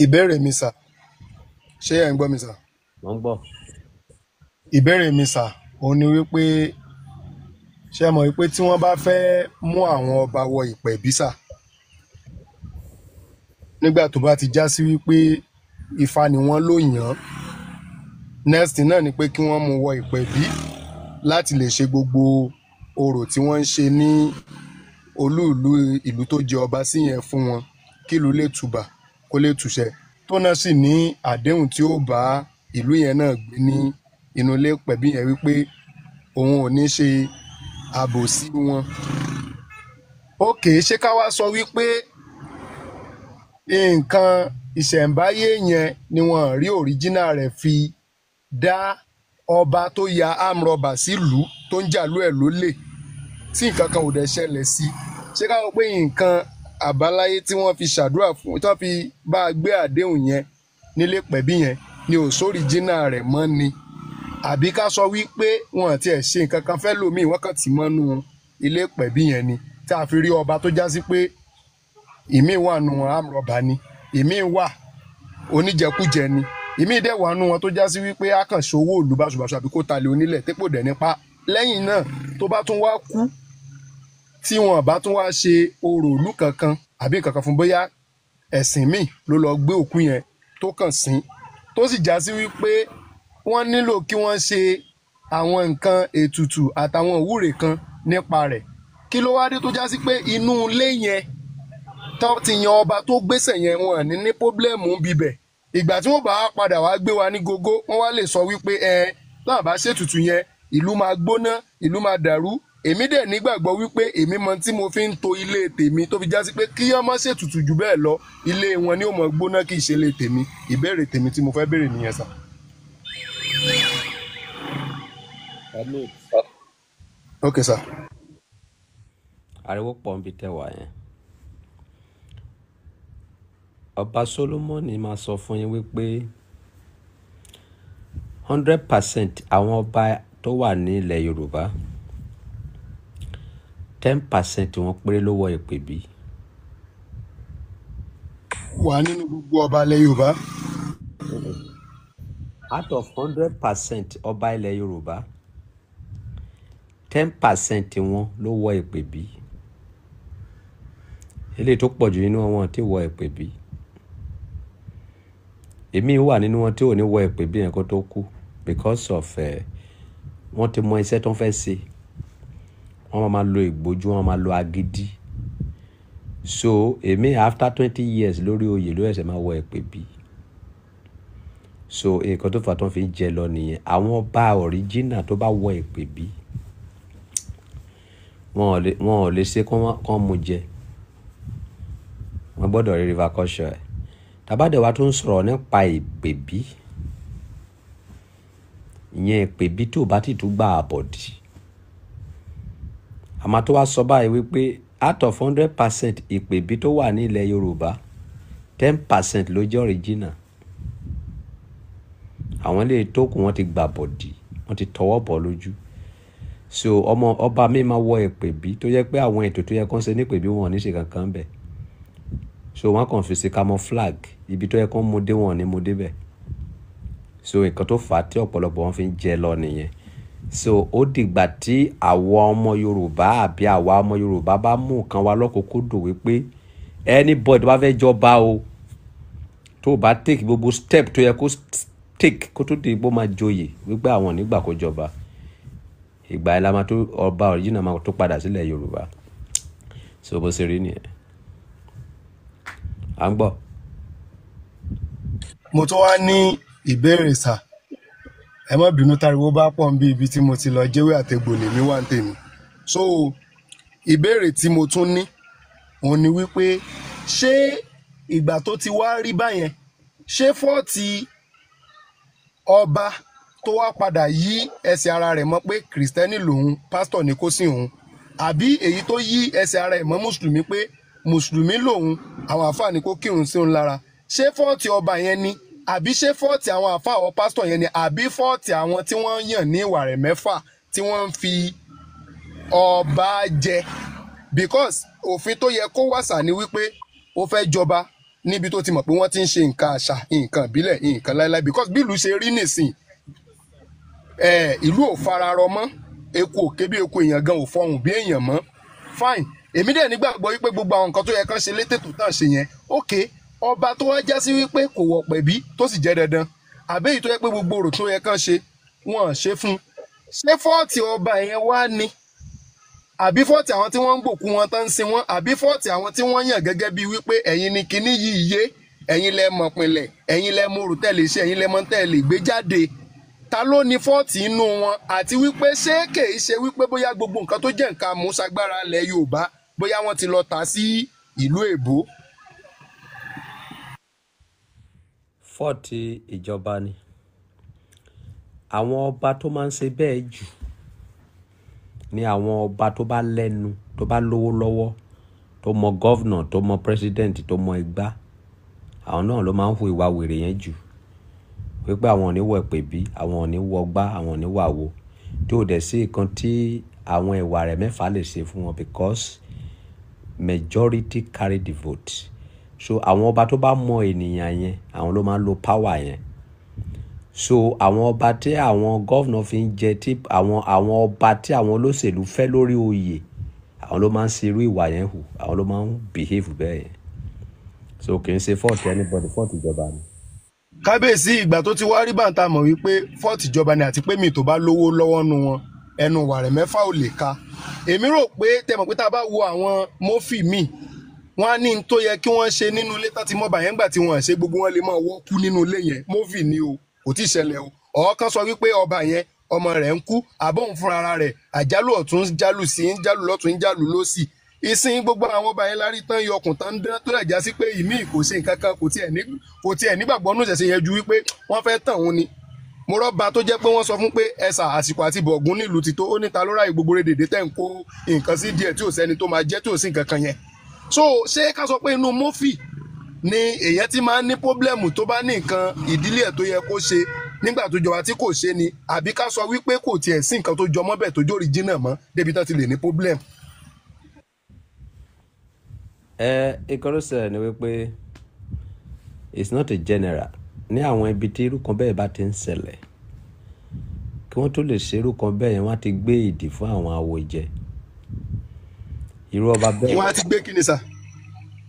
Ìbéèrè mi sà, ṣé ẹ̀ ń gbọ́ mi sà? Mo ń gbọ́. Ìbéèrè mi sà, òun ni wípé ṣé ẹ mọ̀ wípé tí wọ́n bá fẹ́ mú àwọn ọba wọ ìpẹ̀bí sà, nígbà tó bá ti já sí wípé Ifá ni wọ́n lò yàn án, next thing náà ni pé kí wọ́n mú wọ ìpẹ̀bí láti lè ṣe gbogbo orò tí wọ́n ń ṣe ní olúùlú ìlú tó jẹ ọba sí yẹn fún wọn, kí ìlú lè tùbà kó lè tùṣẹ, tó náà sì ní àdéhùn tí ó bá ìlú yẹn náà gbé ní inú ilé pẹ̀bí yẹn wípé òun ò ní ṣe àbòsí wọn. Ókè, ṣé ká wá sọ wípé nǹkan ìṣẹ̀ǹbáyé yẹn ni wọ́n rí òríjínà rẹ̀ fi dá ọba tó ya amrọ̀bà sílùú tó ń jàlú ẹ̀ lólè tí nǹkan kan ò dẹ̀ ṣẹlẹ̀ sí? Ṣé ká sọ pé nǹkan àbáláyé tí wọ́n fi ṣàdúrà fún, tí wọ́n fi bá a gbé àdéhùn yẹn nílé pẹ̀bí yẹn ni ò sóríjínà rẹ̀ mọ́ ni? Àbí ká sọ wípé wọn àti ẹ̀ ṣe nǹkan kan fẹ́ lòmíì, wọ́n kàn tì mọ́nú ilé pẹ̀bí yẹn ni, tí a fi rí ọba tó já sí pé ìmíì wà nù wọn amrọ̀bà ni, ìmíì wà oníjẹkújẹ ni, ìmíì dẹ̀ wà nù wọn tó já sí wípé a kàn ṣòwò òlù báṣubàṣu àbí kó talẹ̀ onílẹ̀ tépò dẹ̀ nípa. Lẹ́yìn náà tó bá tún wá kú, tí wọn bá tún wá ṣe orò ìlú kankan àbí nǹkan kan fún, bóyá ẹ̀sìn míì ló lọ gbé òkú yẹn tó kàn sín, tó sì já sí wípé wọ́n nílò kí wọ́n ṣe àwọn nǹkan ètùtù àtàwọn ìwúre kan nípa rẹ̀, kí ló wá dé tó já sí pé inú ilé yẹn tó ti yan ọba tó gbéṣẹ̀ yẹn wọn ní ní pọ́blẹ́mù bíbẹ̀? Ìgbà tí wọ́n bá padà wá gbé wa ní gógó, wọ́n wá lè sọ wípé ẹ náà bá ṣètùtù yẹn ìlú máa gbóná, ìlú máa dàrú. Èmi dẹ̀ nígbàgbọ́ wípé èmi mọ tí mo fi ń to ilé tèmi tó fi já sí pé kí ọmọ ṣètùtù jù bẹ́ẹ̀ lọ, ilé wọn ni ó mọ gbóná kì í ṣe ilé tèmi. Ìbéèrè tèmi tí mo fẹ́ béèrè nìyẹn sà. Ok sà. Ariwo pọ̀ níbi tẹ́wà yẹn. Ọba Solomoni máa sọ fún yín wípé 100% àwọn ọba tó wà ní ilẹ̀ Yorùbá, 10% wọn péré ló wọ ìpèbí. Wà nínú gbogbo ọba ilẹ̀ Yorùbá. Out of 100% ọba ilẹ̀ Yorùbá, 10% wọn ló wọ ìpèbí. Eléyìí tó pọ̀ jù nínú wọn tí wọ ìpèbí. Èmi wà nínú wọn tí ò ní wọ ìpèbí yẹn kó tó kú because of wọ́n ti mọ iṣẹ́ tó ń fẹ́ ṣe. Wọ́n máa lo ìgbójú, wọ́n máa lo agídí. So èmi after 20 years lórí oyè ló ẹ̀sẹ̀ máa wọ ìpèbí. So nǹkan tó fà tó fi ń jẹ lọ nìyẹn. Àwọn ọba original tó bá wọ ìpèbí, wọn ò lè ṣe kán mú jẹ. Wọ́n gbọ́dọ̀ rí repercussion ẹ̀. Tàbádẹ̀ wa tó ń sọ̀rọ̀ nípa ìpèbí, ìyẹn ìpèbí tó bá ti tún gbà àbọ̀dì. Àmọ́ tó wá sọ báyìí wípé out of 100% ìpèbí tó wà ní ilẹ̀ Yorùbá, 10% ló jẹ́ original. Àwọn ilé tó kù wọ́n ti gbà bọ̀dì, wọ́n ti tọwọ́ bọ̀ lójú. So ọmọ ọba mi máa wọ ìpèbí tó yẹ pé àwọn ètò tó yẹ kán ṣe ní ìpèbí wọn ò ní ṣe kankan bẹ̀. So wọ́n kàn fi ṣe camouflage, ibi tó yẹ kán mú dé wọn ò ní mú dé bẹ̀. So nǹkan tó fà á tí ọ̀pọ̀lọpọ̀ wọn fi ń jẹ lọ nìyẹn. So ó dìgbà tí àwa ọmọ Yorùbá àbí àwa ọmọ Yorùbá bá mú nǹkan wa lọ́kùnkúndùn wípé anybody tó bá fẹ́ jọba o, tó bá take gbogbo step tó yẹ kó take kó tó di bó máa joyè wípé àwọn ò ní gbà kó jọba. Ìgbà yẹn la máa tó ọba original máa tó padà sílẹ̀ Yorùbá. So bó ṣe rí nìyẹn. À ń gbọ́. Mo tún wá ní ìbéèrè sà. Ẹ má bínú táriwo bá pọ̀ níbi ibi tí mo ti lọ jẹ́wé àtegbò lèmi wà ń tèmi. So ìbéèrè tí mo tún ní òun ni wípé ṣé ìgbà tó ti wá rí báyẹn, ṣé fọ́ọ̀tì ọba tó wá padà yí ẹsẹ̀ ara rẹ̀ mọ́ pé kìrìsìtẹ́nì lòun, pásítọ̀ ní kó sìn òun, àbí èyí tó yí ẹsẹ̀ ara ẹ̀ mọ́ mùsùlùmí pé mùsùlùmí lòun, àwọn àáfàá ní kó kírun sí òun lára, ṣé fọ́ọ̀tì ọba yẹn ni, àbí ṣé fọ́ọ̀tì àwọn àáfàá ọ pásítọ̀ yẹn ni, àbí fọ́ọ̀tì àwọn tí wọ́n yàn ní ìwà rẹ̀ mẹ́fà tí wọ́n ń fi ọba jẹ? Because òfin tó yẹ kó wà sà ni wípé ó fẹ́ jọba Níbi tó ti mọ̀ pé wọ́n ti ń ṣe nǹkan àṣà, nǹkan ìbílẹ̀, nǹkan láéláé, because bí ìlú ṣe rí nìsín, ìlú ò fararọ mọ́, eku ò ké bí eku, èèyàn gan ò fọhùn bí èèyàn mọ́. Fine, èmi dẹ̀ nígbàgbọ́ wípé gbogbo àwọn nǹkan tó yẹ kán ṣe létètò tán ṣe yẹn, ok, ọba tó wá já sí wípé kò wọ̀ pẹ̀bí tó sì jẹ́ dandan, àbẹ́ èyí tó yẹ pé gbogbo orò tó yẹ kán ṣe wọ́n ṣe fún un, ṣé fault ọba yẹn wá ni, àbí fault àwọn tí wọ́n ń gbòkú wọn tán ń sin wọn, àbí fault àwọn tí wọ́n yàn gẹ́gẹ́ bíi wípé ẹ̀yin ni kinní yìí yé, ẹ̀yin lẹ mọ̀ pinlẹ̀, ẹ̀yin lẹ mọ̀ òrùtẹ́lẹ̀ ṣe, ẹ̀yin lẹ mọ̀ tẹ́lẹ̀ gbé jáde? Ta ló ní fault inú wọn? Àti wípé ṣé kèé ṣe wípé bóyá gbogbo nǹkan tó jẹ́ nǹkan àmúṣagbára ilẹ̀ Yorùbá, bóyá wọ́n ti lọ tà sí ìlú èbó? Fault ìjọba ni. Àwọn ọba tó máa ń ṣe bẹ́ẹ̀ jù ni àwọn ọba tó bá lẹ́nu, tó bá lówó lọ́wọ́, tó mọ governor, tó mọ president, tó mọ igbá. Àwọn náà ló máa ń hu ìwà wèrè yẹn jù. Wípé àwọn ò ní wọ ìpèbí, àwọn ò ní wọ gbá, àwọn ò ní wọ àwo. Tí ò dẹ̀ sí nǹkan tí àwọn ìwà rẹ̀ mẹ́fà lè ṣe fún wọn, because majority carry the vote. So àwọn ọba tó bá mọ ènìyàn yẹn, àwọn ló máa ń lo power yẹn. So àwọn ọba tí àwọn governor fi ń jẹ, tí àwọn ọba tí àwọn olóṣèlú fẹ́ lórí oyè, àwọn ló máa ń ṣe irú ìwà yẹn hù, àwọn ló máa ń behave bẹ́ẹ̀ yẹn. So kì í ṣe fault anybody, fault ìjọba ni. Kábíyèsí, ìgbà tó ti wá rí bàǹtà mọ̀ wípé fault ìjọba ni, àti pé mi tó bá lówó lọ́wọ́ nu wọn, ẹnu wàrẹ̀ mẹ́fà ò lè ka. Èmi rò pé tẹmọ̀ pé tá a bá wo àwọn mọ́fì míì, wọ́n á ní n tó yẹ kí wọ́n ṣe nínú ilé tán ti mọ́ bàyẹn gbà tí wọ́n ṣe, gbogbo wọn lè máa wọ́ kú nínú ilé yẹn. Mọ́fì ni o, kò tí ì ṣẹlẹ̀ o. Ọ̀ọ́kán sọ wípé ọba yẹn ọmọ rẹ̀ ń kú, àbóhùn fúnra rẹ̀ àjálù ọ̀tún ń jálù sí, ń jálù lọ́tún, ń jálù lọ́sì. Ìsìn gbogbo àwọn ọba yẹn lárí tán yọkùn tán dán, tó lè já sí pé ìmíì kò ṣe nǹkan kan, kò tiẹ̀ nígbàgbọ́ nù ṣẹ̀ṣẹ̀ yẹn ju wípé wọ́n fẹ́ tàn òun ni. Mo rọ́ba tó jẹ́ pé wọ́n sọ fún pé ẹ̀sà àsìkò àti bọ̀gún nílùú ti tó, ó ní ta ló ráyè gbogbo rédèdè tẹ̀ ń kó nǹkan sí díẹ̀ tí ò sẹ́ni tó máa jẹ́, tí ò sí nǹkan kan yẹn. So ṣé ká sọ pé inú mọ́fì ni èèyàn ti máa ń ní problem tó bá ní nǹkan ìdílé ẹ̀ tó yẹ kó ṣe nígbà tó jọba tí kò ṣe ni, àbí ká sọ wípé kò tiẹ̀ sí nǹkan tó jọmọ́ bẹ́ẹ̀ tó jórí jìnnà mọ́ débi tán ti lè ní problem? Nǹkan tó ṣẹlẹ̀ ni wípé it's not a general. Ní àwọn ibi tí irú kan bẹ́ẹ̀ bá ti ń ṣẹlẹ̀, kí wọ́n tó lè ṣe irú kan bẹ́ẹ̀ yẹn, wọ́n á ti gbé ìdí fún àwọn awo jẹ. Irú ọba bẹ́ẹ̀. Wọ́n á ti gbé kí ni sà?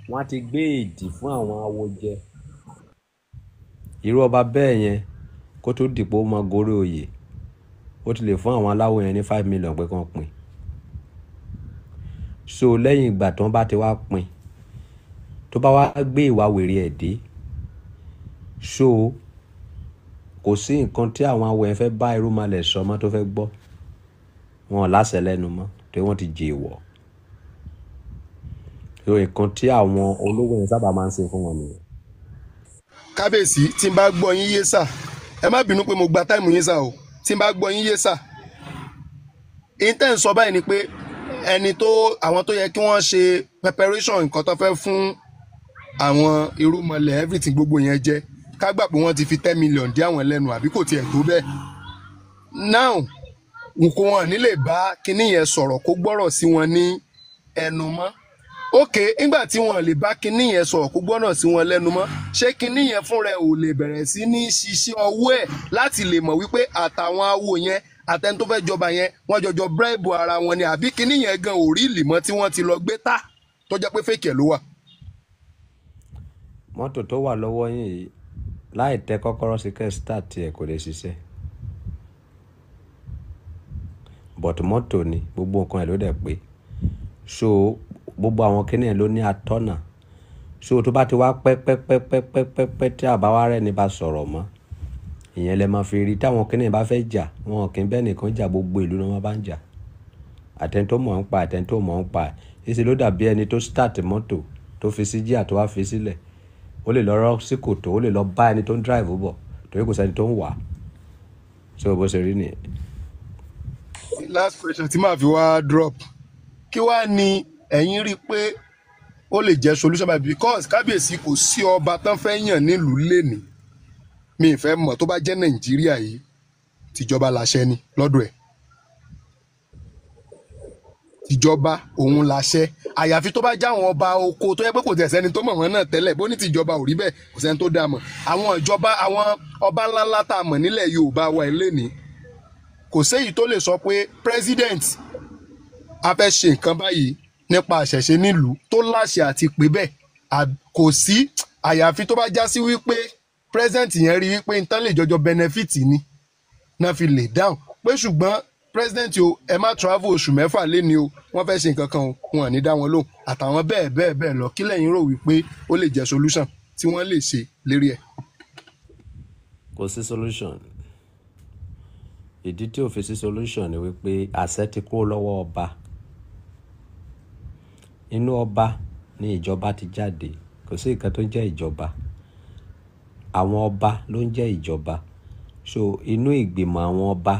Wọ́n á ti gbé ìdí fún àwọn awo jẹ. Irú ọba bẹ́ẹ̀ yẹn, kó tó dìpọ̀ ó máa gorí oyè, ó ti lè fún àwọn aláwo yẹn ní 5 million pé kán pín. So lẹ́yìn ìgbà tí wọ́n bá ti wá pín, tó bá wá gbé ìwà wèrè ẹ̀ dé, so kò sí nǹkan tí àwọn awo yẹn fẹ́ bá irúnmọlẹ̀ sọ mọ́ tó fẹ́ gbọ́. Wọn ò láṣẹ lẹ́nu mọ́ torí wọ́n ti jẹ èèwọ̀. So nǹkan tí àwọn olówó yẹn sábà máa ń ṣe fún wọn nìyẹn. Kábíyèsí, tí n bá gbọ́ yín yé sà, ẹ má bínú pé mo gba time yín sà o. Tí n bá gbọ́ yín yé sà, intent sọ báyìí ni pé ẹni tó àwọn tó yẹ kí wọ́n ṣe preparation nǹkan tó fẹ́ fún àwọn irúnmọlẹ̀, everything gbogbo yẹn jẹ́, ká gbà pé wọ́n ti fi 10 million dí àwọn lẹ́nu, àbí kò tiẹ̀ tó bẹ́ẹ̀. Now nǹkan wọn ní lè bá kinní yẹn sọ̀rọ̀ kó gbọ́rọ̀ sí wọn ní ẹnu mọ́. Ok, nígbà tí wọn lè bá kinní yẹn sọ̀rọ̀ kó gbọ́rọ̀ sí wọn lẹ́nu mọ́, ṣé kinní yẹn fúnra ẹ̀ ò lè bẹ̀rẹ̀ sí ní ṣiṣẹ́ ọwọ́ ẹ̀ láti lè mọ̀ wípé àtàwọn awo yẹn àtẹni tó fẹ́ jọba yẹn wọ́n jọjọ bribe ara wọn ni, àbí kinní yẹn gan ò rí ìlìmọ́ tí wọ́n ti lọ gbé tá tó jẹ́ pé fake ẹ̀ ló wà? Mọ́tò tó wà lọ́wọ́ yín yìí, láì tẹ kọ́kọ́rọ́ sí kẹ́ start ẹ̀, kò lè ṣiṣẹ́. But mọ́tò ni, gbogbo nǹkan ẹ̀ ló dẹ̀ pé. So gbogbo àwọn kíní ẹ̀ ló ní atọ́nà. So tó bá ti wá pẹ́ pẹ́ pẹ́ pẹ́ pẹ́ pẹ́ pẹ́ tí àbá wa rẹ̀ ní bá sọ̀rọ̀ mọ́, ìyẹn lẹ máa fi rí táwọn kíní ẹ̀ bá fẹ́ jà, wọn kì í bẹ́ẹ̀ nìkan jà, gbogbo ìlú ni wọ́n bá ń jà. Àtẹni tó mọ̀ ń pa, àtẹni tó mọ̀ ń pa. Ìṣe ló dàbí ẹni tó start mọ́tò tó fi sí jíà tó wá fi sílẹ̀. Ó lè lọ rọ́ sí kòtò, ó lè lọ bá ẹni tó ń drive bọ̀ torí kò sẹ́ni tó ń wà. So bó ṣe rí nìyẹn. Last question tí màá fi wá drop, kí wàá ní ẹ̀yin rí i pé ó lè jẹ́ solution by? Because kábíyèsí, kò sí ọba tán fẹ́ yàn nílùú lẹ́nìí, mi ì fẹ́ mọ̀ tó bá jẹ́ Nàìjíríà yìí, tìjọba làṣẹ ni lọ́dọ̀ ẹ̀. Ìjọba òun láṣẹ, àyàfi tó bá já àwọn ọba oko tó yẹ pé kò tẹ̀ sẹ́ni tó mọ̀ wọ́n náà tẹ́lẹ̀. Bó ní tìjọba ò rí bẹ́ẹ̀, kò sẹ́ni tó dá mọ̀. Àwọn ìjọba, àwọn ọba ńláńlá tá a mọ̀ nílẹ̀ Yorùbá wa eléni, kò séyìí tó lè sọ pé president, a fẹ́ ṣe nǹkan báyìí nípa àṣẹ̀ṣe nílùú, tó láṣẹ àti pé bẹ́ẹ̀. Kò sí, àyàfi tó bá já sí wípé president yẹn rí wípé nǹkan lè jọjọ benefit ni náà fi lè dáhùn pé, ṣùgbọ́n president o, ẹ má travel oṣù 6 léni o, wọ́n fẹ́ ṣe nǹkan kan o, wọn ò ní dá wọn lóhùn, àtàwọn bẹ́ẹ̀ bẹ́ẹ̀ bẹ́ẹ̀ lọ. Kí lẹ́yìn rò wípé ó lè jẹ́ solution tí wọ́n lè ṣe lérí ẹ̀? Kò sí solution. Ìdí tí ò fi sí solution ni wípé àṣẹ ti kúrò lọ́wọ́ ọba. Inú ọba ní ìjọba ti jáde. Kò sí nǹkan tó ń jẹ́ ìjọba, àwọn ọba ló ń jẹ́ ìjọba. So inú ìgbìmọ̀ àwọn ọba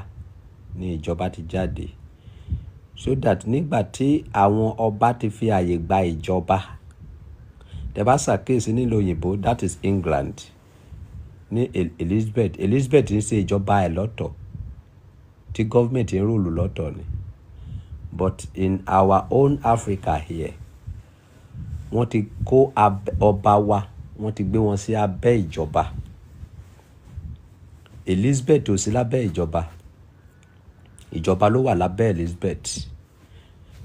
ní ìjọba ti jáde, so that nígbà tí àwọn ọba ti fi àyè gba ìjọba, tẹ́ bá ṣàkíyèsí nílùú òyìnbó, that is England, ní Elizabeth ń ṣe ìjọba ẹ̀ lọ́tọ̀, tí gọ́ọ̀mẹ̀ntì ń rule lọ́tọ̀ ni. But in our own Africa here, wọ́n ti kó ọba wa, wọ́n ti gbé wọn sí abẹ́ ìjọba. Elizabeth ò sí lábẹ́ ìjọba, ìjọba ló wà lábẹ́ Elizabeth,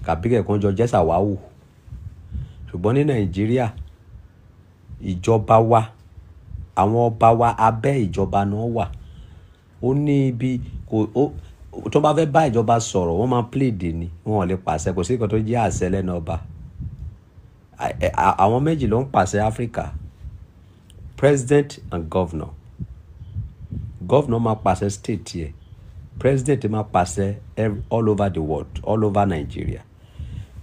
kàbí kẹ̀kọ́ jọ jẹ́ sàwáwù. Ṣùgbọ́n ní Nàìjíríà, ìjọba wa, àwọn ọba wa, abẹ́ ìjọba náà wà. Ó ní ibi kò ó tó bá fẹ́ bá ìjọba sọ̀rọ̀, wọ́n máa plead ni, wọn ò lè pàṣẹ. Kò sí nǹkan tó jẹ́ àṣẹ lẹ́nu ọba. Àwọn méjì ló ń pàṣẹ Áfíríkà: president and governor. Governor máa pàṣẹ state yẹ, president máa pàṣẹ all over the world, all over Nigeria.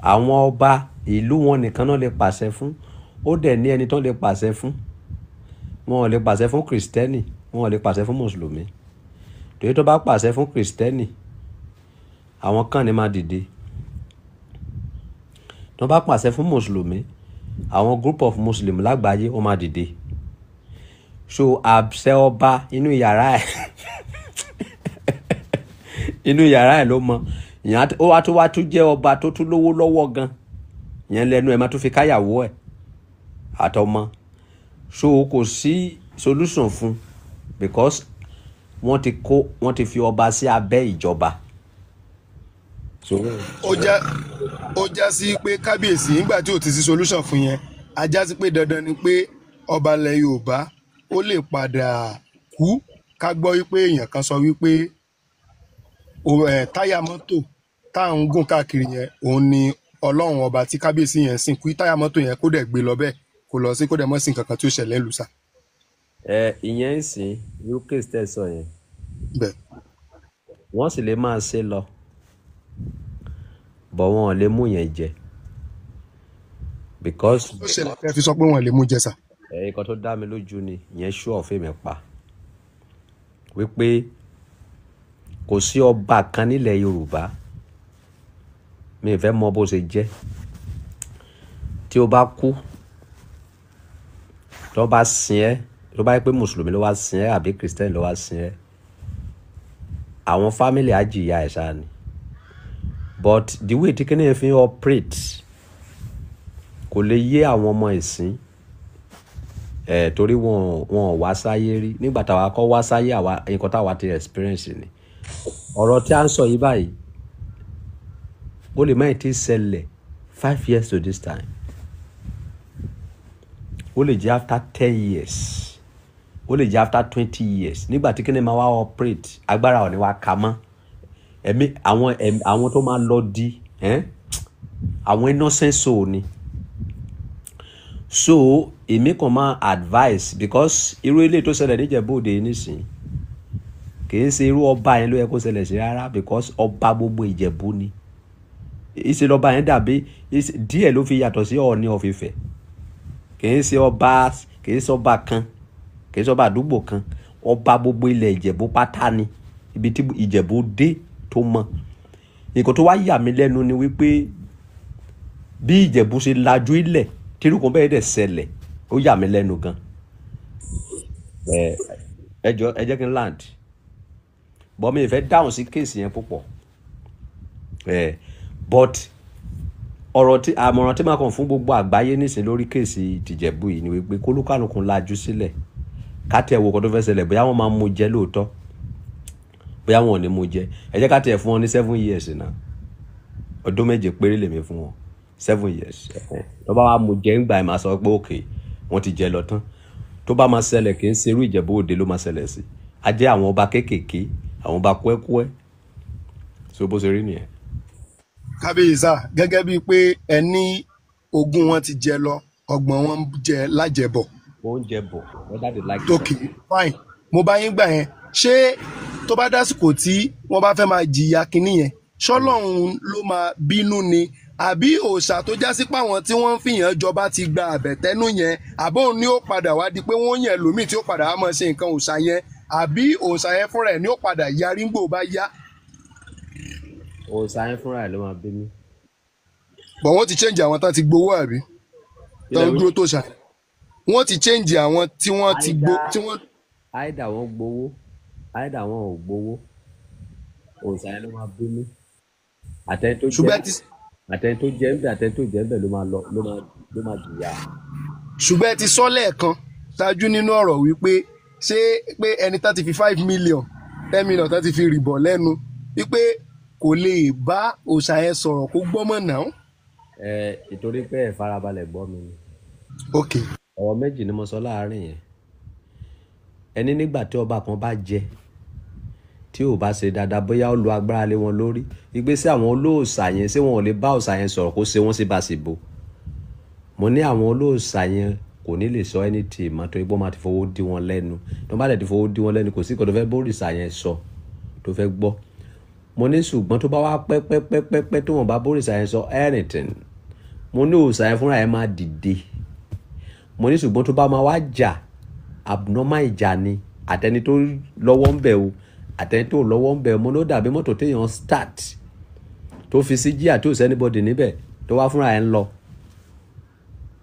Àwọn ọba, ìlú wọn nìkan náà lè pàṣẹ fún. Ó dẹ̀ ní ẹni tó lè pàṣẹ fún. Wọn ò lè pàṣẹ fún Kìrìsìtẹ́nì, wọn ò lè pàṣẹ fún Mùsùlùmí, torí tó bá pàṣẹ fún Kìrìsìtẹ́nì, àwọn kan ní máa dìde. Tó bá pàṣẹ fún Mùsùlùmí, àwọn group of Muslim lágbàáyé, wọ́n máa dìde. So àṣẹ ọba, inú yàrá ẹ̀, inú yàrá ẹ̀ ló mọ ìyẹn. Ó wá tún jẹ́ ọba tó tún lówó lọ́wọ́ gan, ìyẹn lẹ́nu ẹ̀ máa tún fi káyàwó ẹ̀ àtọmọ. So kò sí solution fún, because wọ́n ti kó, wọ́n ti fi ọba sí abẹ́ ìjọba. So Ó já sí pé, kábíyèsí, nígbà tí ò ti sí solution fún yẹn, a já sí pé dandan ni pé ọba ilẹ̀ Yorùbá ó lè padà kú, ká gbọ́ wípé èèyàn kan sọ wípé táyà mọ́tò tá à ń gùn káàkiri yẹn, òun ni Ọlọ́run ọba tí kábíyèsí yẹn sìn, kí táyà mọ́tò yẹn kó dẹ̀ gbé lọ bẹ́ẹ̀, kó lọ sí, kó dẹ̀ mọ́ sí nǹkan kan tí ó ṣẹlẹ̀ lù sá. Ẹ ìyẹn ń sìn uk tẹsán yẹn. Bẹ́ẹ̀. Wọ́n sì lè máa ṣe lọ bọ̀, wọn ò lè mú yẹn jẹ because Ó ṣẹlẹ̀ tẹ́ fi sọ pé wọ́n lè mú jẹ sà? Ẹ nǹkan tó dá mi lójú ni ìyẹn, ṣú ọ̀fẹ́ mi pa wípé kò sí ọba kan nílẹ̀ Yorùbá, mi ì fẹ́ mọ bó ṣe jẹ́, tí o bá kú, tó bá sin ẹ́, tó bá yẹ pé Mùsùlùmí ló wá sin ẹ́ àbí Kìrìsìtẹ́nì ló wá sin ẹ́, àwọn family á jìyà ẹ̀ ṣáà ni. But the way tí kíní yẹn fi ń operate kò lè yé àwọn ọmọ ìsìn ẹ̀, torí wọn ò wá sáyé rí. Nígbà táwa kọ́ wá sáyé, àwa nǹkan táwa ti experience ni ọ̀rọ̀ tí a ń sọ yìí báyìí. Ó lè má ì tí ì ṣẹlẹ̀ 5 years to this time, ó lè jẹ́ after 10 years, ó lè jẹ́ after 20 years. Nígbà tí kíni máa wá operate, agbára ò ní wá ka mọ́. Ẹ̀mí àwọn, ẹ̀mí àwọn tó máa lọ di àwọn innocent soul ni. So èmi kàn máa advice, because irú eléyìí tó ṣẹlẹ̀ níjẹ̀bú Òde yìí nísìnyí, kì í ṣe irú ọba yẹn ló yẹ kó ṣẹlẹ̀ sí rárá, because ọba gbogbo Ìjẹ̀bú ni. Ìṣe lọ́ba yẹn dàbí díẹ̀ ló fi yàtọ̀ sí Ọọ̀ni of Ifẹ̀. Kì í ṣe ọba, kì í ṣe ọba kan, kì í ṣe ọba àdúgbò kan, ọba gbogbo ilẹ̀ Ìjẹ̀bú pátá ni, ibi tí Ìjẹ̀bú dé tó mọ. Nǹkan tó wá yà mí lẹ́nu ni wípé bí Ìjẹ̀bú ṣe lajú ilẹ̀ tírú kan bẹ́ẹ̀ dẹ̀ ṣẹlẹ̀, ó yà mí lẹ́nu gan. Ẹ jọ, ẹ jẹ́ kí n land bọ́, mi ì fẹ́ dáhùn sí case yẹn púpọ̀ ẹ, but Ọ̀rọ̀ tí àmọ̀ràn tí màá kàn fún gbogbo àgbáyé nísìn lórí case tìjẹ̀bú yìí ni wípé kólúkálùkù lajú sílẹ̀, ká tẹ̀ wo nǹkan tó fẹ́ ṣẹlẹ̀, bóyá wọ́n máa mú jẹ lóòótọ́, bóyá wọn ò ní mú jẹ. Ẹ jẹ́ ká tẹ̀ fún wọn ní 7 years náà, ọdún 7 péré lèmi fún wọn, 7 years. Tó bá wá mú jẹ ńgbà ẹ̀, máa sọ pé òkè wọ́n ti jẹ lọ tán. Tó bá máa ṣẹlẹ̀, kì í ṣe irú Ìjẹ̀bú Òde ló máa ṣẹlẹ̀ sí, á jẹ́ àwọn ọba kéékèèké, àwọn ọba kúẹ́kúẹ́. So bó ṣe rí nìyẹn. Kábíyèsí sà, gẹ́gẹ́ bíi pé ẹ ní ogún wọn ti jẹ lọ, 30 wọn ń jẹ lájẹbọ̀. Oúnjẹ bọ̀, whether they like it or Okay, fine, mo bá yín gbà yẹn. Ṣé tó bá dásìkò tí wọ́n bá fẹ́ máa jìyà kinní yẹn, ṣọ́lọ́run ló máa bínú ni, àbí òòṣà tó já sí páwọn tí wọ́n ń fìyàn jọba ti gba àbẹ̀tẹ́nú yẹn, àbóun ni ó padà wá di pé wọ́n yẹn lòmíì tí ó padà wá máa ṣe nǹkan òòṣà yẹn, àbí òòṣà yẹn fúnra ẹ̀ ni ó padà yarí ńgbò bá yá? Òòṣà yẹn fúnra ẹ̀ ló máa bínú. Bọ̀ wọ́n ti change àwọn tán ti gbowó, àbí tán Ilẹ̀ wí. dúró tó ṣà, wọ́n ti change àwọn tí wọ́n ti gbó Either tí wọ́n either wọ́n gbowó, either wọn ò gbowó, òòṣà yẹn ló máa bínú. Àtẹni tó jẹ Ṣùgbọ́n ẹ ti àtẹni tó jẹ ń bẹ, àtẹni tó jẹ ń bẹ ló máa lọ, ló máa jìyà. Ṣùgbọ́n ẹ ti sọ lẹ́ẹ̀kan ṣáájú nínú ọ̀rọ̀ wípé ṣé pé ẹni tá ti fi 5 million, 10 million tá ti fi rìbọ̀ lẹ́nu, wípé kò lè bá òòṣà yẹn sọ̀rọ̀ kó gbọ́mọ̀ náà. Ẹ ìtorí pé ẹ farabalẹ̀ gbọ́ mi ni. Ok. Ọ̀rọ̀ méjì ni mo sọ láàárín yẹn. Ẹni nígbà tí ọba kan bá jẹ, tí ò bá ṣe dáadáa, bóyá ó lo agbára lé wọn lórí, ìgbésẹ̀ àwọn olóòṣà yẹn, ṣé wọn ò lè bá òòṣà yẹn sọ̀rọ̀ kó ṣe wọ́n sí báṣìbò? Mo ní àwọn olóòṣà yẹn kò ní lè sọ anything mọ́, torí pé wọ́n máa ti fowó dí wọn lẹ́nu. Tó bá dẹ̀ ti fowó dí wọn lẹ́nu, kò sí nǹkan tó fẹ́ bórìṣà yẹn sọ tó fẹ́ gbọ́. Mo ní ṣùgbọ́n tó bá wá pẹ́ pẹ́ pẹ́ pẹ́ pẹ́ tó wọn bá bórìṣà yẹn sọ anything, mo ní òòṣà yẹn fúnra yẹn máa dìde. Mo ní ṣùgbọ́n tó bá máa wá jà, abnormal ìjà ni, àtẹni tó lọ́wọ́ ń bẹ̀ o, àtẹni tó lọ́wọ́ ń bẹ̀ o. Mo ní ó dàbí mọ́tò téèyàn start, tó fi sí jíà, tó sí anybody níbẹ̀, tó wá fúnra ẹ̀ ń lọ.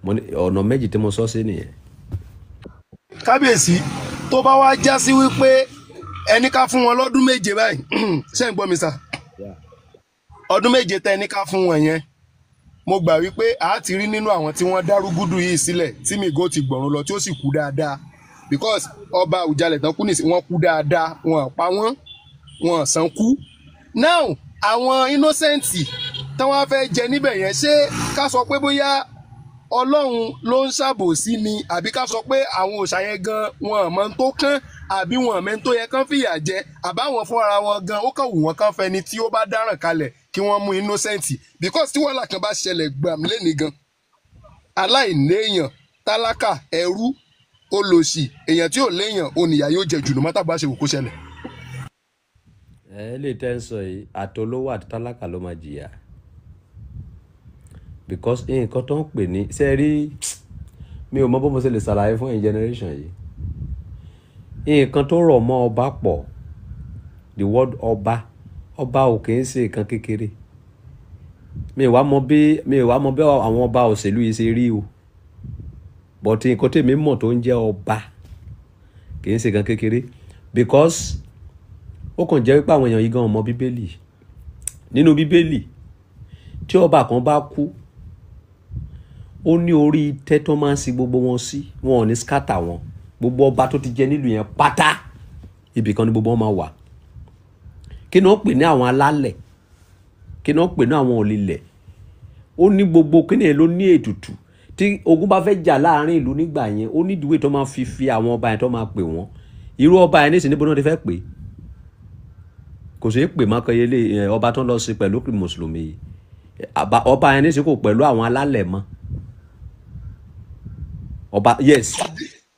Mo ní ọ̀nà méjì tí mo sọ sí nìyẹn. Kábíyèsí, tó bá wá já sí wípé ẹni ká fún wọn lọ́dún 7 báyìí, ṣé ń gbọ́ mi sà? Ọdún 7 tẹ ẹni ká fún wọn yẹn, mo gbà wípé a ti rí nínú àwọn tí wọ́n dárúgúdù yìí sílẹ̀ tí migo ti gbọ̀run lọ, tí ó sì kú dáadáa, because ọba Àwùjalẹ̀ tán kú nìsín, wọ́n kú dáadáa, wọn pa wọ́n, wọn sàn kú. Now, àwọn innocent tí wọ́n fẹ́ jẹ níbẹ̀ yẹn, ṣé ká sọ pé bóyá Ọlọ́run ló ń ṣàbòsí ni, àbí ká sọ pé àwọn òòṣà yẹn gan wọn mọ tó kán, àbí wọn mọ tó yẹ kán fìyà jẹ, àbáwọn fúnra wọn gan ó kàn wù wọn kán fẹni tí ó bá dáràn kalẹ̀ kí wọ́n mú innocent? Because tí wàhálà kan bá ṣẹlẹ̀ gbàm lẹ́ni gan, aláìnéèyàn, tálákà, ẹrú, olòṣì, èèyàn tí ò léèyàn, oníyà yóò jẹ jù lọ mọ́tàgbà ṣe wò kó ṣẹlẹ̀. Ẹ lè tẹ́ ń sọ yìí, àtolówó àti tálákà ló máa jìyà, because nǹkan tó ń pè ní ṣe rí, mi ò mọ bó mo ṣe lè ṣàlàyé fún ẹ̀yin generation yìí. Nǹkan tó rọ̀ mọ́ ọba pọ̀. The word ọba, ọba ò kì í ṣe nǹkan kékeré. Mi ò wá mọ bí àwọn ọba òṣèlú yìí ṣe rí o, but nǹkan tèmi mọ̀ tó ń jẹ́ ọba kì í ṣe nǹkan kékeré, because ó kàn jẹ́ wípé àwọn èèyàn yìí gan mọ Bíbélì. Nínú Bíbélì, tí ọba kan bá kú, ó ní orí itẹ́ tó máa ń sin gbogbo wọn sí. Wọn ò ní scatter wọn. Gbogbo ọba tó ti jẹ nílùú yẹn pátá, ibì kan ni gbogbo wọn máa wà. Kí ni wọ́n pè ní àwọn alálẹ̀? Kí ni wọ́n pè ní àwọn òlilẹ̀? Ó ní gbogbo kí ni ló ní ètùtù. Tí ogun bá fẹ́ jà láàrin ìlú nígbà yẹn, ó ní ìdíwé tó máa fi àwọn ọba yẹn tó máa pè wọ́n. Irú ọba yẹn nísìnyí, níbo ni wọ́n ti fẹ́ pè? Kò sí pè mọ́kànyẹlé. Ọba tó ń lọ sí pẹ̀lú mùsùlùmí yìí, ọba yẹn nísìnyí kò pẹ̀lú àwọn alálẹ̀ mọ́. Ọba, yes.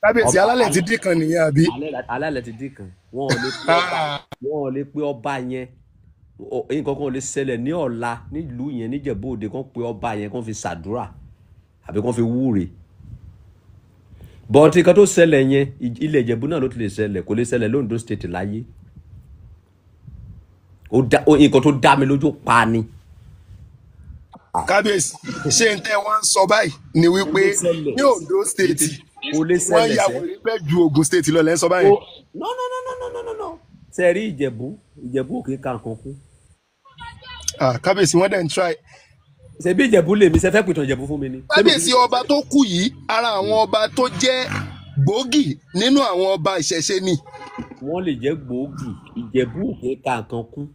Kábíyèsí, alálẹ̀ ti dín kan nìyẹn, àbí? Alálẹ̀ ti dín kan. Wọn ò lè pé ọba, wọn ò lè pé ọba yẹn. Nǹkan kan ò lè ṣẹlẹ̀ ní ọ̀la nílùú yẹn, níjẹ̀bú Òde, kán pé ọba yẹn, kán fi ṣàdúrà àbí kán fi wúre. But nǹkan tó ṣẹlẹ̀ yẹn, ilẹ̀ Ìjẹ̀bú náà ló ti lè ṣẹlẹ̀, kò lè ṣẹlẹ̀ lóńdó State láyé. Nǹkan tó dá mi lójú pa ni. Kábíyèsí, ṣé n tẹ́ wọ́n ń sọ báyìí ni wípé ní Ondo State Kò lè wọ́n ṣẹlẹ̀ ya sẹ́. wèrè bẹ́ẹ̀ ju Ogun State lọ lẹ́ ń sọ báyìí? No, no, no, no, no, no, no, no. Ṣe rí Ìjẹ̀bú, Ìjẹ̀bú ò kì í ka nǹkan kú. Ah, kábíyèsí, wọ́n dẹ̀ ń try. Ṣebí Ìjẹ̀bú lèmi, ṣe fẹ́ pìtàn Ìjẹ̀bú fún mi ni? Kábíyèsí, ọba tó kú yìí, ara àwọn ọba tó jẹ́ gbòógì nínú àwọn ọba ìṣẹ̀ṣe ni. Wọ́n lè jẹ́ gbòógì. Ìjẹ̀bú òkè ka nǹkan kún.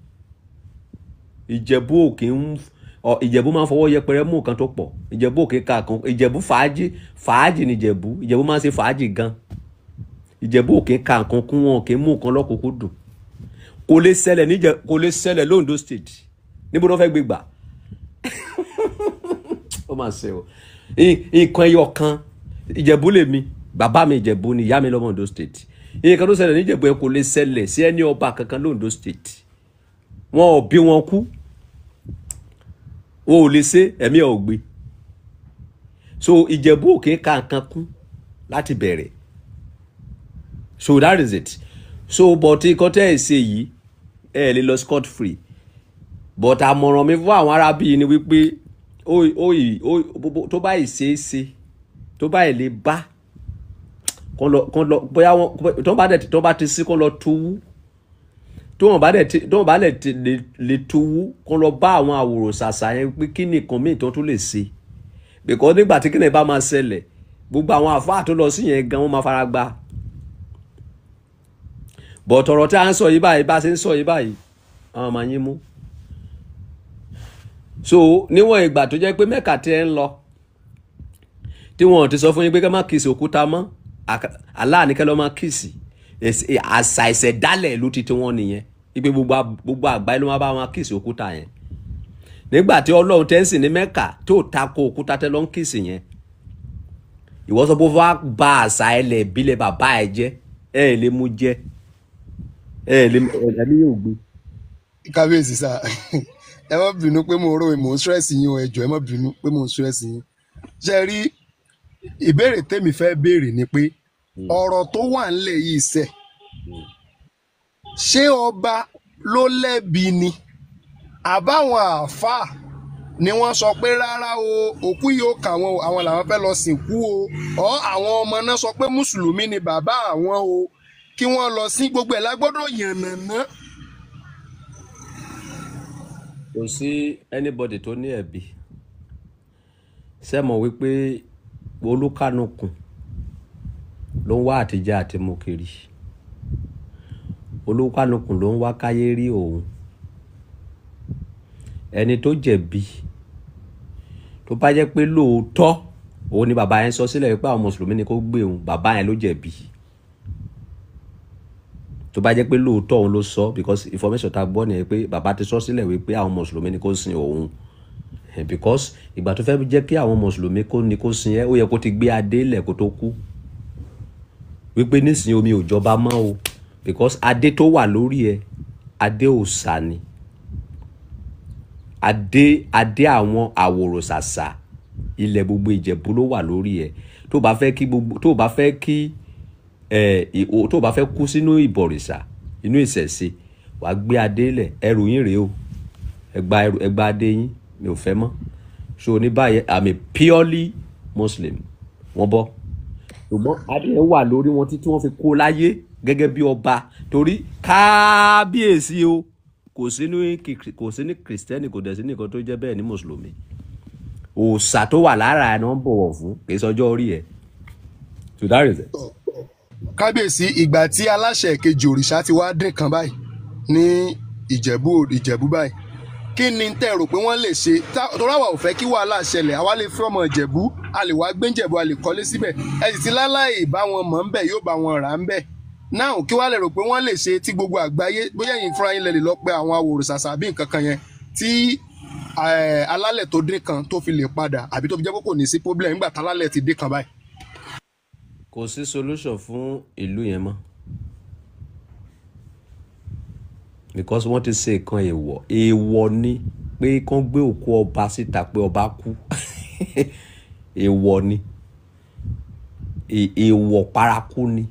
Ìjẹ̀bú òkè ń ọ, Ìjẹ̀bú máa ń fọwọ́ yẹpẹrẹ mú nǹkan tó pọ̀. Ìjẹ̀bú òkè ka nǹkan. Ìjẹ̀bú fàájì fàájì ni Ìjẹ̀bú. Ìjẹ̀bú máa ń ṣe fàájì gan. Ìjẹ̀bú òkè ka nǹkan kún, wọn kì í mú nǹkan lọ́kùnkún dùn. Kò lè ṣẹlẹ̀ níjẹ̀, kò lè ṣẹlẹ̀ l'Ondo State. Níbo ló fẹ́ gbé gbà? Ó máa ṣe o. Nǹkan ẹyọ kan, Ìjẹ̀bú lèmi, bàbá mi Ìjẹ̀bú ni, ìyá mi lọ́mọ Ondo State. Nǹkan tó ṣẹlẹ̀ níjẹ̀bú ẹ kò lè ṣẹlẹ̀ sí ẹni ọba kankan l'Ondo State. Wọn ò bí wọn kú, wọn ò lè ṣe, ẹ̀mí ẹ̀ ò gbé. So Ìjẹ̀bú òkè ka nǹkan kún láti bẹ̀rẹ̀. So that is it. So but nǹkan tẹ́ ẹ̀ ṣe yìí, ẹ lè lọ scot free. But àmọ̀ràn mi fún àwọn arábí ni wípé ó tó bá ìṣe é ṣe, tó bá lè bá kán lọ, bóyá wọn tó bá dẹ̀ tó bá ti sí, kán lọ tuwú. Tó wọn bá dẹ̀ ti tó wọn bá dẹ̀ ti lè tuwú, kán lọ bá àwọn àwòrò ṣàṣà yẹn pé kí nìkan míì tó tún lè ṣe, because nígbà tí kíni bá máa ṣẹlẹ̀, gbogbo àwọn àfáà tó lọ sí yẹn gan, wọ́n máa fara gbá. But ọ̀rọ̀ tí a ń sọ yìí báyìí, bá a ṣe ń sọ yìí báyìí, àwọn máa yín mú. So níwọ̀n ìgbà tó jẹ́ pé Mẹ́kà tí ẹ ń lọ, tí wọ́n ti sọ fún yín pé ká má kiss òkúta mọ́, Allah ní kẹ́ lọ́ máa kiss. Àṣà ìṣẹ̀dálẹ̀ ìlú ti tiwọn nìyẹn, wípé gbogbo àgbáyé ló máa bá wọn kiss òkúta yẹn. Nígbà tí Ọlọ́run tẹ́ ń sìn ní Mẹ́kà tó tako òkúta tẹ́ lọ́ ń kiss yẹn, ìwọ sọ pé ó fẹ́ ba àṣà ilẹ̀ ìbílẹ̀ bàbá ẹ jẹ́. Ẹ lè mú jẹ, ẹ lè ẹ̀mí yóò gbé. Kábíyèsí sá, ẹ má bínú pé mo rò mò ń stress yín o. Ẹ jọ̀ọ́, ẹ má bínú pé mò ń stress yín. Ṣe rí, ìbéèrè tèmi fẹ́ béèrè ni pé ọ̀rọ̀ tó wà ńlẹ̀ yìí sẹ̀, ṣé ọba ló lẹ́bi ni, àbáwọn àáfàá ni wọ́n sọ pé rárá o, òkú yìí ó kà wọ́n o, àwọn làwọn fẹ́ lọ sìnkú o, ọ àwọn ọmọ náà sọ pé mùsùlùmí ni bàbá àwọn o, kí wọ́n lọ sí? Gbogbo ẹ̀ lágbọ́dọ̀ yànnàná. Kò sí anybody tó ní ẹ̀bi. Ṣé mọ̀ wípé olúkánukùn ló ń wá àtijẹ àti mu kiri? Olúkánukùn ló ń wá káyé rí òun. Ẹni tó jẹ̀bi, tó bá jẹ́ pé lóòótọ́ òun ni bàbá yẹn sọ sílẹ̀ wípé àwọn mùsùlùmí ni kó gbé òun, bàbá yẹn ló jẹ̀bi. Tó bá jẹ́ pé lóòótọ́ òun ló sọ, because information tá a gbọ́ nìyẹn pé bàbá ti sọ sílẹ̀ wípé àwọn mùsùlùmí ni kó sin òun. Because ìgbà tó fẹ́ jẹ́ kí àwọn mùsùlùmí kó ni kó sin ẹ́, ó yẹ kó ti gbé adé lẹ̀ kó tó kú, wípé nísìnyí omi ò jọba mọ́ o, because adé tó wà lórí ẹ, adé òòṣà ni, adé àwọn àwòrò ṣàṣà ilẹ̀ gbogbo Ìjẹ̀bú ló wà lórí ẹ. Tó bá fẹ́ kí gbogbo, tó bá fẹ́ kí ẹ, tó bá fẹ́ kú sínú ìbọ̀rìṣà, inú ìṣẹ̀ṣe, wàá gbé adé lẹ̀. Ẹrù yín rèé o, ẹ gba ẹrù, ẹ gba adé yín, mi ò fẹ́ mọ́. So ní báyìí, I'm a purely Muslim. Wọ́n bọ́, ṣùgbọ́n adé yẹn wà lórí wọn títí wọ́n fi kó láyé gẹ́gẹ́ bí ọba, torí kábíyèsí o, kò sí ní kìrìsìtẹ́nì, kò dẹ̀ sí nìkan tó jẹ́ bẹ́ẹ̀ ní mùsùlùmí. Òòṣà tó wà lára ẹ̀ náà ń bọ̀wọ̀ fún, kì í sọjọ́ orí ẹ̀. So that is it. Kábíyèsí, ìgbà tí aláṣẹ kejì òrìṣà ti wá dín kan báyìí ní Ìjẹ̀bú báyìí, kí ni tẹ́ rò pé wọ́n lè ṣe? Torí àwa ò fẹ́ kí wàhálà ṣẹlẹ̀. Àwa lè fi ọmọ Ìjẹ̀bú, a lè wá gbé Ìjẹ̀bú, a lè kọ́lé síbẹ̀. Ẹ sì ti láláì bá wọn mọ̀ ń bẹ̀, yóò bá wọn rà ń bẹ̀ náà. Kí wàá lè rò pé wọ́n lè ṣe tí gbogbo àgbáyé, bóyá ẹ̀yin fúnra yín lè lọ pé àwọn awòrìṣàṣà àbí nǹkan kan yẹn, tí alálẹ̀ tó dín kan tó fi lè padà, àbí tó fi jẹ́ pé kò ní sí problem nígbà tálálẹ̀ ti dín kan báyìí? Kò sí solution fún ìlú yẹn mọ́, because wọ́n ti ṣe nǹkan èèwọ̀. Èèwọ̀ ni pé kán gbé òkú ọba síta pé ọba kú. Èèwọ̀ ni, èèwọ̀ paraku ni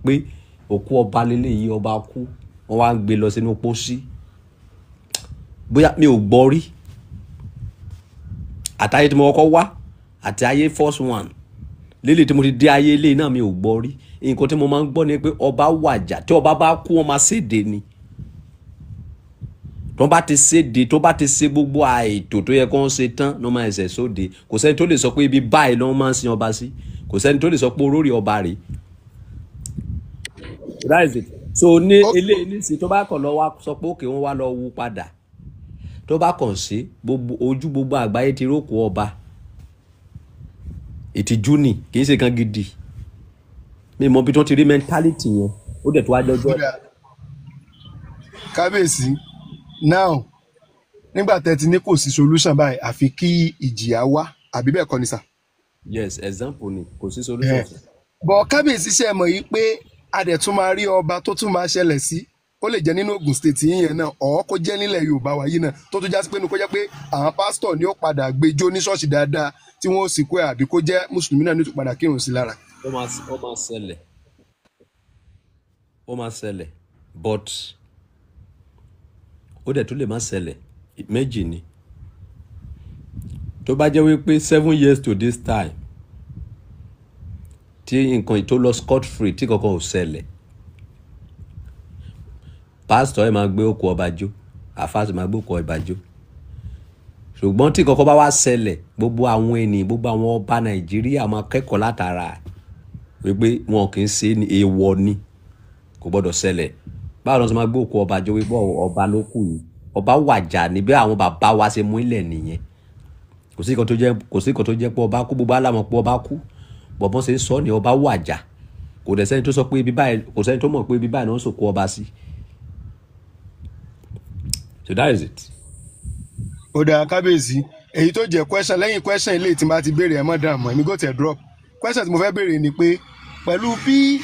pé òkú ọba lélẹ́yìí, ọba kú, wọ́n wá ń gbé lọ sínú pósí. Bóyá mi ò gbọ́ rí àtàyè tí mo kọ́kọ́ wá àti ayé first one lélẹ̀ tí mo ti dé ayé ilé náà, mi ò gbọ́ rí. Nǹkan tí mo máa ń gbọ́ ni pé ọba wàjà. Tí ọba bá kú, wọ́n máa séde ni. Tó bá ti séde, tó bá ti ṣe gbogbo àìtò tó yẹ kó ń ṣe tán ló máa ẹsẹ̀ sóde. Kò sẹ́ni tó lè sọ pé ibi báyìí ló máa ń sin ọba sí. Kò sẹ́ni tó lè sọ pé olórí ọba rèé. That is it. So ní eléyìí nísìnyí, tó bá kàn lọ wá sọ pé òkè wọn wá lọ wú padà, tó bá kàn sí gbogbo ojú gbogbo àgbáyé ti rókò ọba, ìtìjú ni, kì í ṣe kan gidi. Mi mọ bí tó ti rí mentality yẹn, ó dẹ̀ tó wá jọjọ́. Kábíyèsí, now nígbà tẹ́ ti ní kò sí solution báyìí àfi kí ìjìyà wá, àbí bẹ́ẹ̀ kọ́ ni sà? Yes, example ni, kò sí solution. Bọ̀ kábíyèsí, ṣe mọ̀ yìí pé a dẹ̀ tún máa rí ọba tó tún máa ṣẹlẹ̀ sí, ó lè jẹ́ nínú Ògùn State yín yẹn náà, ọ̀ kó jẹ́ nílẹ̀ Yorùbá wa yìí náà, tó tún já sí pé kó jẹ́ pé àwọn pásítọ̀ ni ó padà gbẹjọ́ ní ṣọ́ọ̀ṣì dáadáa tí wọ́n ó sì kú ẹ̀, àbí kó jẹ́ mùsùlùmí náà ní ó tún padà kírun sí lára. Ó máa ṣẹlẹ̀, ó máa ṣẹlẹ̀, but ó dẹ̀ tún lè má ṣẹlẹ̀. Méjì ni. Tó bá jẹ́ wípé 7 years to this time tí nǹkan tó lọ scot free, tí kankan ò ṣẹlẹ̀, pásítọ̀ ẹ̀ máa gbé òkú ọba jó, àfáà sì máa gbé òkú ọba jó. Ṣùgbọ́n tí kankan bá wá ṣẹlẹ̀, gbogbo àwọn ènìyàn, gbogbo àwọn ọba Nàìjíríà máa kẹ́kọ̀ọ́ látara wípé wọn kì í ṣe ní èèwọ̀ ni, kò gbọ́dọ̀ ṣẹlẹ̀. Báwo ni wọ́n ṣe máa gbé òkú ọba jó wípé ọba ló kù yìí, ọba wàjà ní bí àwọn bàbá wa ṣe mú ilẹ̀ nìyẹn? Kò sí nǹkan tó jẹ́ pé ọba kú, gbogbo alámọ̀ pé ọba kú. Bọ̀bọ́n ṣe ń sọ ní ọba wàjà, kò dẹ̀ sẹ́ni tó sọ pé ibi báyìí, kò sẹ́ni tó mọ̀ pé ibi báyìí ni wọ́n sòkú ọba sí. So that is it. Ó dáa, kábíyèsí. Èyí tó jẹ́ question lẹ́yìn question ilé tí n bá ti béèrè, ẹ̀ mọ́ dààmú, èmi kò tẹ̀ drop question tí mo fẹ́ béèrè ni pé pẹ̀lú bí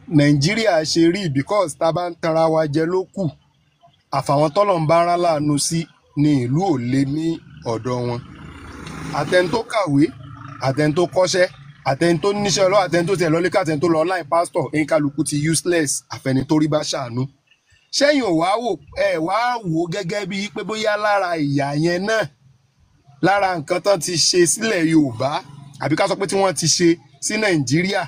Nàìjíríà ṣe rí, because tá a bá ń tanra wa jẹ ló kù, àfàwọn tọ́lọ̀ ń bá rán láàánú sí ní ìlú ò lè ní ọ̀dọ̀ wọn, àtẹni tó kàwé, àtẹni tó kọ́ṣẹ́, àtẹni tó níṣẹ́ ọlọ́wọ́, àtẹni tó tiẹ̀ lọ́lé ká, àtẹni tó lọ online pastor, kálukú ti useless, àfẹni tó rí bá ṣàánú. Ṣẹ́yìn ò wá wò, ẹ wá wò gẹ́gẹ́ bíi pé bóyá lára ìyà yẹn náà, lára nǹkan tán ti ṣe sílẹ̀ Yorùbá, àbí ká sọ pé tí wọ́n ti ṣe sí Nàìjíríà,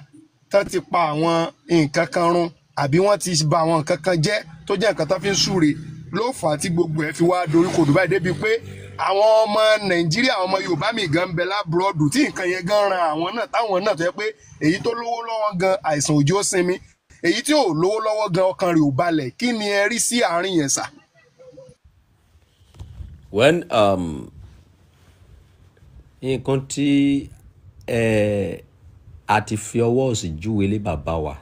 tán ti pa àwọn nǹkan kan run, àbí wọ́n ti bà àwọn nǹkan kan jẹ́ tó jẹ́ nǹkan tán fi ń súre, ló fà á tí gbogbo ẹ̀ fi wá dorí kodò báyìí, débi pé àwọn ọmọ Nàìjíríà, àwọn ọmọ Yorùbá mi gan ń bẹ l'abroad tí nǹkan yẹn gan ran àwọn náà, táwọn náà tó yẹ pé èyí tó lówó lọ́wọ́ gan, àìsàn òjò sinmi, èyí tí ò lówó lọ́wọ́ gan, ọkàn rẹ̀ ò balẹ̀? Kí ni ẹ rí sí àárín yẹn sà? When nǹkan tí a ti fi ọwọ́ òsì júwe lé bàbá wa,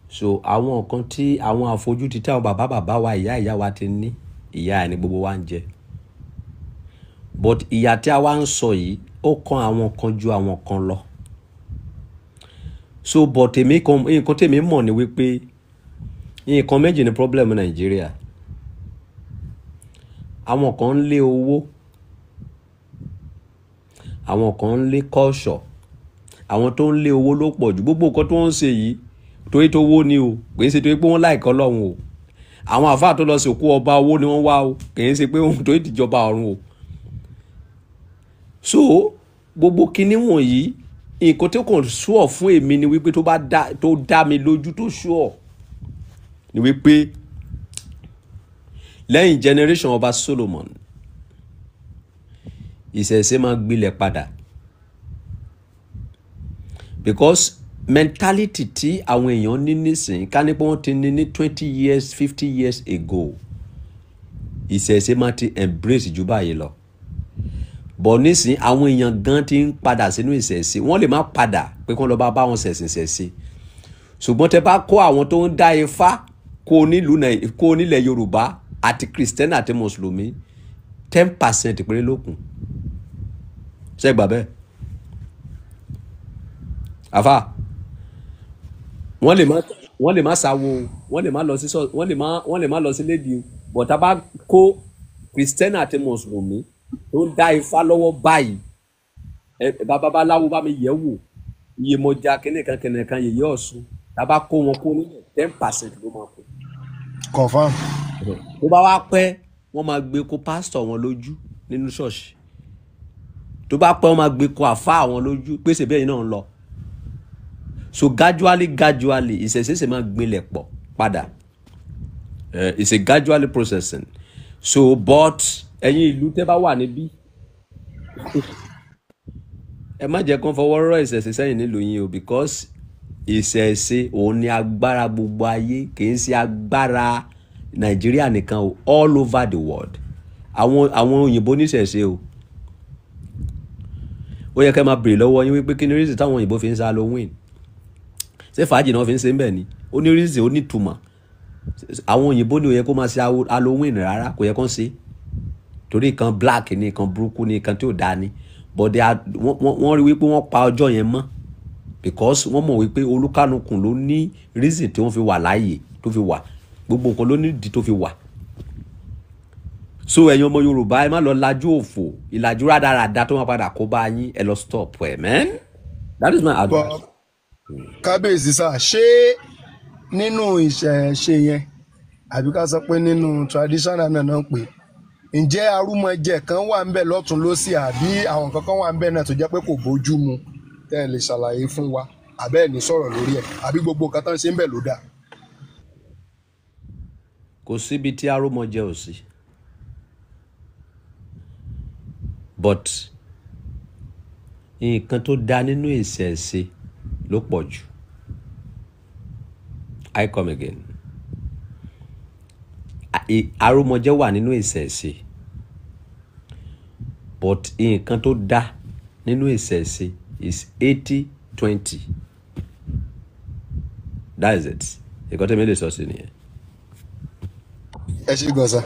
so àwọn nǹkan tí àwọn àfojúdi tí àwọn bàbá bàbá wa, ìyá ìyá wa ti ní, ìyá ẹ̀ ní gbogbo wa ń jẹ. But ìyà tí a wá ń sọ yìí, ó kan àwọn kan ju àwọn kan lọ. So but èmi kan, nǹkan tèmi mọ̀ ni wípé nǹkan méjì ni problem Nàìjíríà. Àwọn kan ń lé owó, àwọn kan ń lé culture. Àwọn tó ń lé owó ló pọ̀ jù. Gbogbo nǹkan tó ń ṣe yìí, torí tó wó ni o, kì í ṣe torí pé wọ́n láìkọ́ Ọlọ́run o. Àwọn àfáà tó lọ sìnkú ọba, owó ni wọ́n wá o, kì í ṣe pé òun torí ìjọba ọ̀run o. So gbogbo kinní wọ̀nyí, nǹkan tó kàn sure fún èmi ni wípé tó bá dá, tó dá mi lójú, tó sure ni wípé lẹ́yìn generation ọba Solomon, ìṣẹ̀ṣe máa gbilẹ̀ padà, because mentality tí àwọn èèyàn ní nísìnyí, ká ní pé wọ́n ti ní ní 20 years, 50 years ago, ìṣẹ̀ṣe máa ti embrace jù báyìí lọ. But nísìnyí, àwọn èèyàn gan ti ń padà sínú ìṣẹ̀ṣe. Wọ́n lè má padà pé kí wọ́n lọ bá wọn ṣẹ̀sìn ṣẹ̀ṣe, ṣùgbọ́n tẹ bá kó àwọn tó ń dá ifá kó nílùú, kó nílẹ̀ Yorùbá, àti Kristẹni àti Mùsùlùmí, 10% péré ló kù. Ṣé gbà bẹ́ẹ̀, àfà? Wọ́n lè má sáwo, wọ́n lè má lọ sí sọ, wọ́n lè má lọ sí lédi o, but tá a bá kó Kristẹni àti Mùsùlùmí tó ń dá ifá lọ́wọ́ báyìí, ẹ babaláwo bá mi yẹ̀ wò, Iyemọja kìnìkan kìnìkan, yèyé Ọ̀ṣun, tá a bá kó wọn kó nílẹ̀, 10% ló máa kó. Confam. Tó bá wá pẹ́, wọ́n máa gbé kó pásítọ̀ wọn lójú nínú ṣọ́ọ̀ṣì. Tó bá pẹ́, wọ́n máa gbé kó àfáà wọn lójú pèsè bẹ́ẹ̀ náà ń lọ. So gradually gradually, ìṣẹ̀ṣẹ̀ ṣe máa gbilẹ̀ pọ̀ padà. It's a gradually processing. So but ẹ̀yin ìlú tẹ́ bá wà níbí, ẹ má jẹ́ kán fọwọ́ rọ́ ìṣẹ̀ṣe sẹ́yìn nílùú yín o, because ìṣẹ̀ṣe òun ni agbára gbogbo ayé, kì í ṣe agbára Nàìjíríà nìkan o, all over the world. Àwọn òyìnbó níṣẹ̀ṣe o. Ó yẹ kẹ́ máa béèrè lọ́wọ́ yín wípé kí ni reason táwọn òyìnbó fi ń ṣe Halloween? Ṣé fàájì náà fi ń ṣe ń bẹ̀ ni? Ó ní reason, ó ní ìtumọ̀. Àwọn òyìnbó ni ò yẹ kó máa ṣe Halloween rárá, kò yẹ kó ń ṣe, torí nǹkan black ni, nǹkan burúkú ni, nǹkan tí ò dáa ni. But they are wọ́n rí wípé wọ́n pa ọjọ́ yẹn mọ́ because wọ́n mọ̀ wípé olúkálùkù ló ní reason tí wọ́n fi wà láàyè, tó fi wà, gbogbo nǹkan ló ní ìdí tó fi wà. So ẹ̀yin ọmọ Yorùbá, ẹ má lọ lajú òfò, ìlàjú rádaràda tó máa padà kó bá yín. Ẹ lọ stop ẹ, man. That is my advice. But kábíyèsí sà, ṣé nínú ìṣẹ̀ṣe yẹn, àbí ká sọ pé nínú traditional náà náà pé, ǹjẹ́ arúmọjẹ kan wà ń bẹ̀ lọ́tún lọ́sì, àbí àwọn nǹkan kan wà ń bẹ̀ náà tó jẹ́ pé kò bójú mu tẹ́ ẹ lè ṣàlàyé fún wa, àbẹ́ ẹ̀ ní sọ̀rọ̀ lórí ẹ̀, àbí gbogbo nǹkan tó ń ṣe ń bẹ̀ ló dáa? Kò síbi tí arúmọjẹ ò sí, but nǹkan tó dáa nínú ìṣẹ̀ṣe ló pọ̀ jù. I come again. Arúmọjẹ wà nínú ìṣẹ̀ṣe, but nǹkan tó dáa nínú ìṣẹ̀ṣe is 80-20. That is it. Nǹkan tẹ́mi lè sọ sí nìyẹn. Ẹ ṣe gan sa.